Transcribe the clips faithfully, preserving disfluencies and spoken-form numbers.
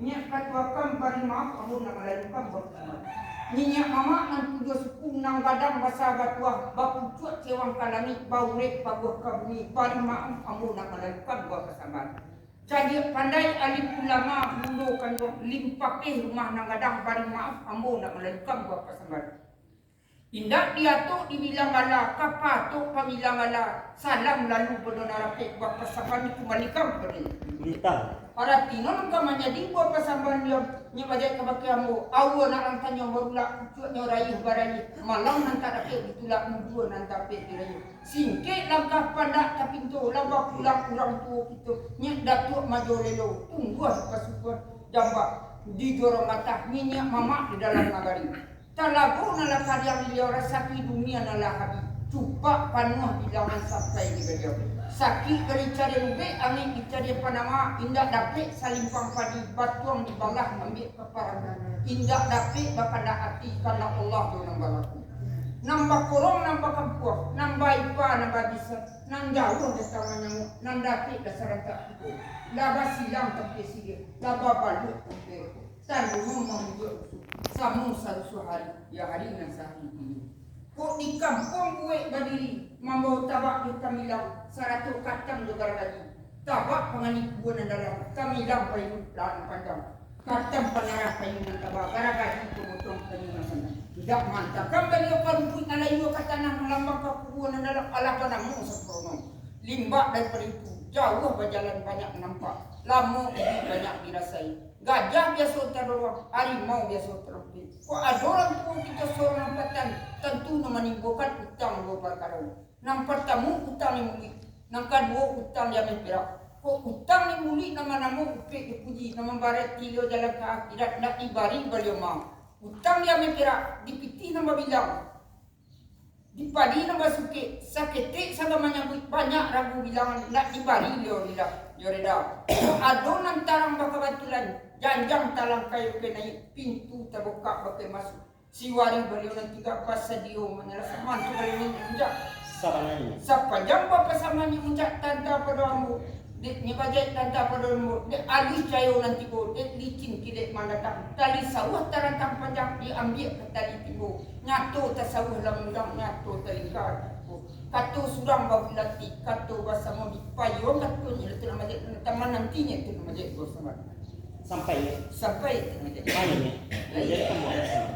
Nyiak katuakan bari maaf, ambo nak malalukan bakukuah. Niniak mamak nan tujuah suku nan gadang basa batuah, bapucuak cewang ka langik, baurek paguah ka bumi, bari maaf, ambo nak malalukan buah pasambahan. Cadiak pandai alim ulama, bundo kanduang, limpapeh rumah nan gadang, bari maaf, ambo nak malalukan buah pasambahan. Indak diatok dibilang gala, ka patok pambilang gala, salam lalu pado nan rapek, buah pasambahan dikumbalikan pado Minta. Aratinyo nan ka manjadi buah pasambahan diam, nyo bajai kabake ambo, aua nak rantang nyo barulak, pucuaknyo rayeh barayeh, malang nan tak dapek ditulak, mujua nan tak dapek dirayeh. Singkek langkah pandak tapinto, lah bapulang urang tuo kito, nyiak datuak majo lelo, tumbuah di pasukuan jambak, di jorong gatah, niniak mamak di dalam nagari. Talago nan lah kariang di liau, rasaki dunia nan lah abih. Cupak panuah bilangan sampai di baliau. Sakik dari cari lubek, angin di cari panama, indak dapek salimpang padi, batuang dibalah ambiak ka parang. Indak dapek bakandak ati, kandak Allah jo nan balaku. Nan bakorong, nan bakampuang, nan baipa, nan babisan, nan jauah datang manyamuak, nan dakek lah sarantak tibo. Lah basilang tampia siriah, lah babaluak tampia rokok. Tandonyo mamujuak rusuh, samo sarusuah ari, di ari nan sahari kini. Kok di kampuang buek badiri, mambawa tabak jo tamilang, sarato katang jo garagaji. Tabak pangani kubua nan dalam, tamilang pairuik lah nan panjang. Katang panarah kayu nan taba, garagaji pamutuang kayu nan sanang. Indak maantakan baliau ka rumpuik nan layua, ka tanah nan lambang, ka kubua nan dalam, alah banamo samparono. Limbak daripado itu, jauah bajalan banyak nampak, lamo iduik banyak dirasai. Gajah biaso tadorong, harimau biaso tarampek. Kok ado urang tuo kito sorang nan patan, tantu nan manimbuakan utang duo parkaro. Nan partamo, utang di muluik, nan kaduo, utang di ameh perak. Kok utang di muluik nan manamo upek dipuji, nan mambarek tilio jalan ka akhirat, ndak dibari baliau maaf. Utang di ameh perak, di pitih nan babilang, di padi nan basukek, saketek sagan manyabuik, banyak ragu bilangan, ndak dibari liau rila, liau reda. Ado nan tarang bakabatulan, janjang talangkai bakeh naiak, pintu tabukak bakeh masuak. Siwari baliau nan tigak basadio manyalasah, mantu baliau nan muncak. Sabananyo. Sapanjang bapasaman nan muncak tanta pado ambo, dek nyo bajek tanta pado ambo, dek aluih cayo nan tibo, dek licin kilek mandatang, tali sauah tarantang panjang, diambiak ka tali tibo. Nyato tasauah lah mudang, nyato talingka tibo. Kato surang babulati, kato basamo dipayuang, kato nyo tu lah majek, taman nanti nyo tu lah majek basamo. Sampai, ya? Sampai tu lah majek. Mana ni? Lain. Jadi, kamu ada sama.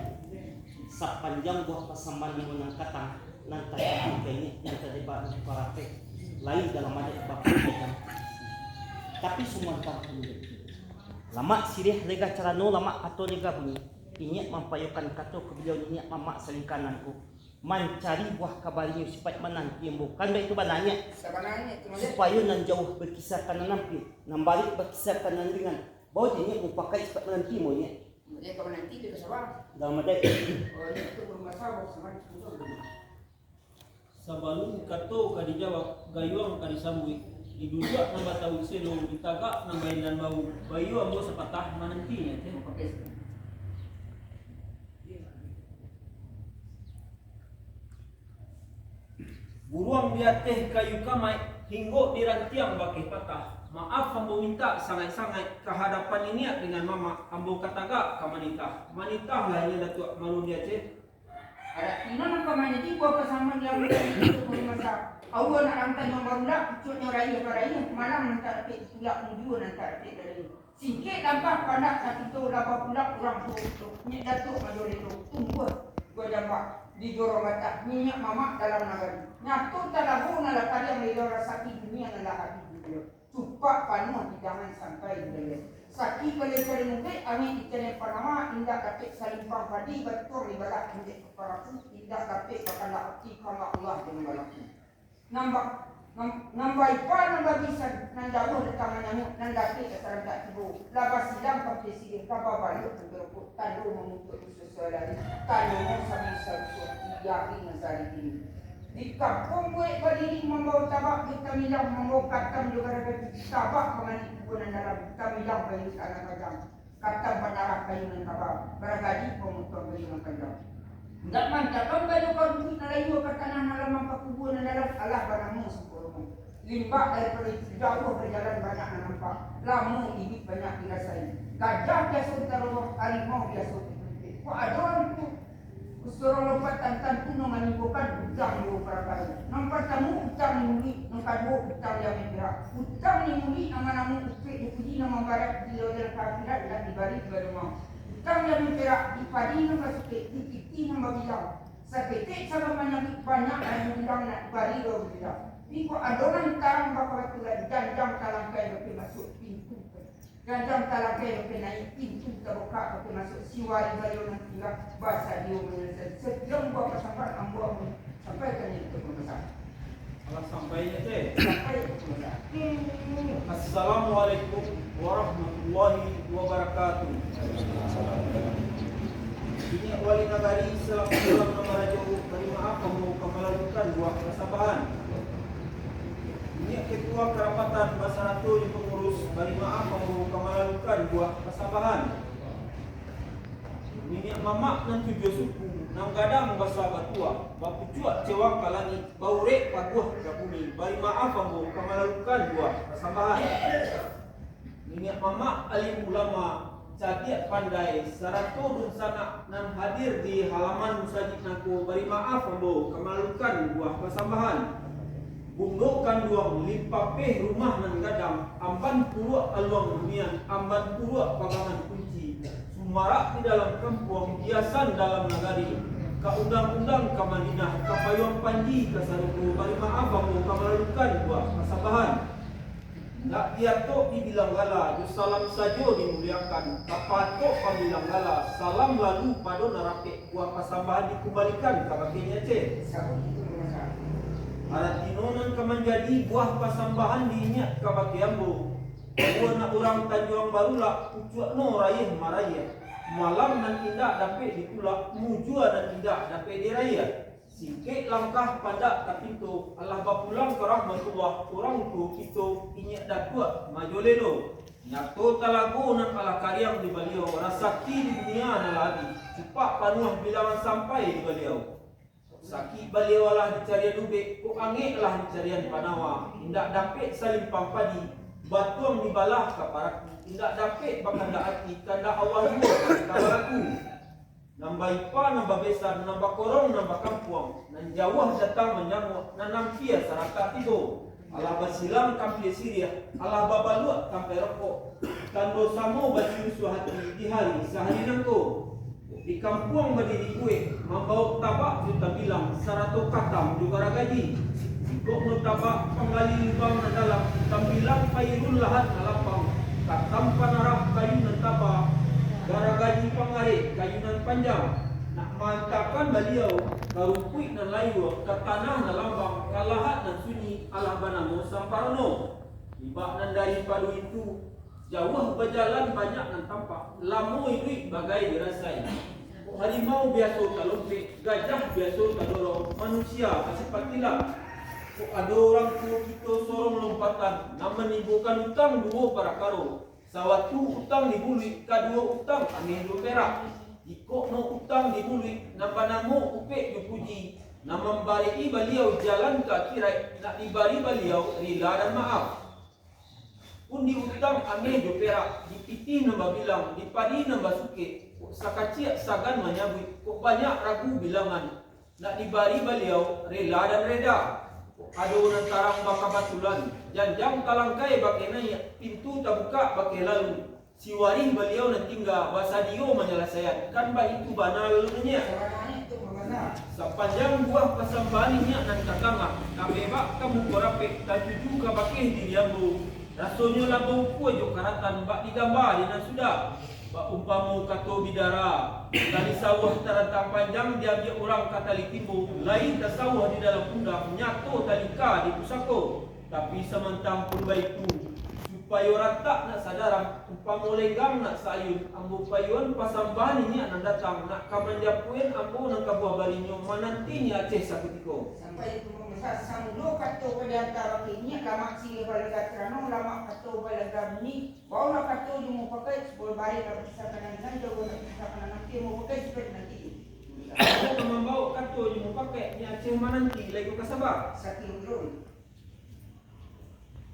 Sapanjang buah pasambahan nan katang, nan tadi pakai ni, nan tadi ba-, barapek, lain dalam adat baku. Tapi semua tak. Lamak siriah lega carano, lamak kato lega bunyi. Inyiak mampayokan kato ka baliau, niniak mamak salingka nangko. Mancari buah kabarinyo sipaik mananti ambo. Kan baitu bananyo. Sabananyo tu, Mak. Supayo nan jauah bakisa ka nan ampia, nan barek bakisa ka nan ringan. Bawo inyiak mupakai sipaik mananti ambo, inyiak. Dia ka mananti, dia ka sabar. Dalam adat. Oh, ini tu belum masalah, sabar, sabar. Sabalun kato ka dijawab, gayuang ka disambuik. Diduduak nan batauik selo, ditagak nan baindan bau. Bayu ambo sapatah manantinyo, teh. Buruang di ateh kayu kamaik, hinggok di rantiang bakeh patah. Maaf ambo mintak sangaik-sangaik, ka hadapan niniak dengan mamak, ambo ka tagak ka manitah. Manitahlah inyo Datuak Marun di Aceh. Adat ino nan ka manjadi buah pasaman di ambo dari itu masa. Aua nak rantang nan barulak, pucuaknyo rayeh barayeh, malang nan tak dapek ditulak, mujua nan tak dapek dirayeh. Singkek langkah pandak ka kito, lah bapulang urang tuo kito, nyiak Datuak Majo Lelo, tumbuah buah jambak di jorong gatah, niniak mamak dalam nagari. Nyato talago nan lah kariang, lelo rasaki dunia nan lah abih di baliau. Cupak panuah hidangan sampai di baliau. Sakik baliau cari mubek, angek dicari panama, indak dapek salimpang padi, batuang dibalah indak kaparaku, indak dapek bakandak ati, kandak Allah jo nan balaku. Nan ba-, nan, nan baipa, nan babisan, nan jauah datang manyamuak, nan dakek ka sarantak tibo, lah basilang ka presiden, ka babaluak ka barokok, tando mamutuak Sualari, tando mo sabusa-busa, tiga hari nan sahari kini. Di kampuang buek badiri, mambawa tabak jo tamilang, mambawa katang jo garagaji, tabak pangani kubua nan dalam, tamilang pairuik nan panjang, katang panarah kayu nan taba, garagaji pamutuang kayu nan panjang. Indak maantakan baliau ka rumpuik nan layua, ka tanah nan lamang, ka kubua nan dalam, alah banamo samparono. Limbak daripado itu, jauah bajalan banyak nan nampak, lamo iduik banyak dirasai. Gajah biaso ditarowok, harimau biaso dipelitik. Kok ado urang tu, surang lompatan, tantu nan manimbulkan utang duo parakaro. Nan partamo, utang di muluik, nan kaduo, utang di ameh pirak. Utang di muluik nan manamo upek dipuji, nan mambarai di akhirat, indak dibari badomang. Utang di ameh pirak, di padi nan basukek, di pitih nan babilang. Saketek sagan manyabuik, banyak nan dibilang, indak dibari babilang. Iko ado nan tarang bakabatulan, janjang talangkai bakeh masuak pintu. Janjang talangkai bakeh naiak, pintu tabukak bakeh masuak, siwari baliau nan tingga basadio manyalesaian. Sakian buah pasambahan ambo, ambo sampaikan itu pambasa. Alah sampai, Cek? Sampai itu pambasa. Assalamualaikum warahmatullahi wabarakatuh. Inyiak wali nagari, salaku urang nan marajo, bari maaf ambo ka malalukan buah pasambahan. Inyiak ketua karapatan basarato jo pangurus, bari maaf ambo ka malalukan buah pasambahan. Niniak mamak nan tujuah suku, nan gadang basa batua, bapucuak cewang ka langik, baurek paguah ka bumi, bari maaf ambo ka malalukan buah pasambahan. Niniak mamak alim ulama, cadiak pandai, sarato dunsanak nan hadir di halaman musajik nangko, bari maaf ambo ka malalukan buah pasambahan. Bundo kanduang limpapeh rumah nan gadang, amban puruak aluang bunian, amban puruak pagahan kunci, sumarak di dalam kampuang, hiasan dalam nagari, ka undang-undang ka Madinah, ka payuang panji ka sarugo, bari maaf ambo ka malalukan buah pasambahan. Indak diatok dibilang gala, jo salam sajo dimuliakan, ka patok pambilang gala, salam lalu pado nan rapek, buah pasambahan dikumbalikan kabakeh Inyiak Aceh. Aratino nan ka manjadi buah pasambahan di Inyiak kabakeh ambo, anak urang Tanjuang Barulak, pucuak no rayeh marayeh, malang nan indak dapek ditulak, mujua nan indak dapek dirayeh. Singkek langkah pandak tapinto, alah bapulang ka rahmatullah, urang tuo kito, Inyiak Datuak Majolelo. Nyato talago nan alah kariang di baliau, rasaki di dunia nan lah abih, cupak panuah bilangan sampai di baliau. Sakik baliau alah dicarian ubek, kok angek alah dicarian panawa, indak dapek salimpang padi, batuang dibalah ka paraku, indak dapek bakandak ati, kandak Allah juo ka balaku. Nan baipa, nan babesa, nan bakorong, nan bakampuang, nan jauah datang manjamuak, nan ampia saratak tibo. Alah basilang kampia siriah, alah babaluak kampai rokok. Tando samo basirusuah ati di hari sahari nangko. Di kampuang badiri kuek, mambawok tabak jo tambilang, sarato katam jo garagaji. Sikok no tabak panggali lubang nan dalam, tambilang pairun lahat nan lapang, katam panarah kayu nan taba, garagaji pangarek kayu nan panjang, nak maantakan baliau ka rumpuik nan layua, ka tanah nan lambang, ka lahat nan sunyi, alah banamo Samparono. Ibak nan daripado itu, jauah bajalan banyak nan tampak, lamo iduik bagai dirasai. Kok harimau biaso talompek, gajah biaso tadorong, manusia basipatilah. Kok ado urang tuo kito sorong lompatan, nan manimbulkan utang duo parakaro, sawatu utang di buluik, kaduo utang ameh jo perak. Jikok no utang di buluik, nan banamo upek jo puji, nan mambarek-i baliau jalan ka akiraik, nak dibari baliau rila dan maaf. Pun di utang ameh jo perak, di pitih nan babilang, di padi nan basukek, kok sakaciak sagan manyabuik, kok banyak ragu bilangan, nak dibari baliau rela dan reda. Kok ado nan tarang bakabatulan, janjang talangkai bakeh naiak, pintu tabukak bakeh lalu, siwarih baliau nan tingga basadio manyalasaian, kan baitu bana lalu nyo. Sapanjang buah pasambahan inyiak nan tatangah, tabebak ka muko rapek, tatuju kabakeh diri ambo. Rasonyo lah baukua jo karatan bak digamba di nan sudah. Bak umpamo kato bidara, tali sawah tarantang panjang diambiak urang ka tali timbung, lai tasawah di dalam pundang, nyato talingka di pusako. Tapi samantang pun baitu, supayo ratak nak sadarang, umpamo lenggang nak saayun, ambo payuan pasambahan inyiak nan datang, nak ka manjapuik ambo nan kabuah barinyo mananti Inyiak Aceh sakutiko. Sampai itu pun, samulo kato pado antaro inyiak, lamak siriah balaga tarano, lamak kato balaga bumi, baolah kato jo mupakaik, supayo barek lah pisah kanan nan jauah, lah pisah kanan nan jauah, mupakaik supayo nanti. Ambo ka mambaok kato jo mupakaik, Inyiak Aceh mananti, lai ko ka saba. Sakutiko.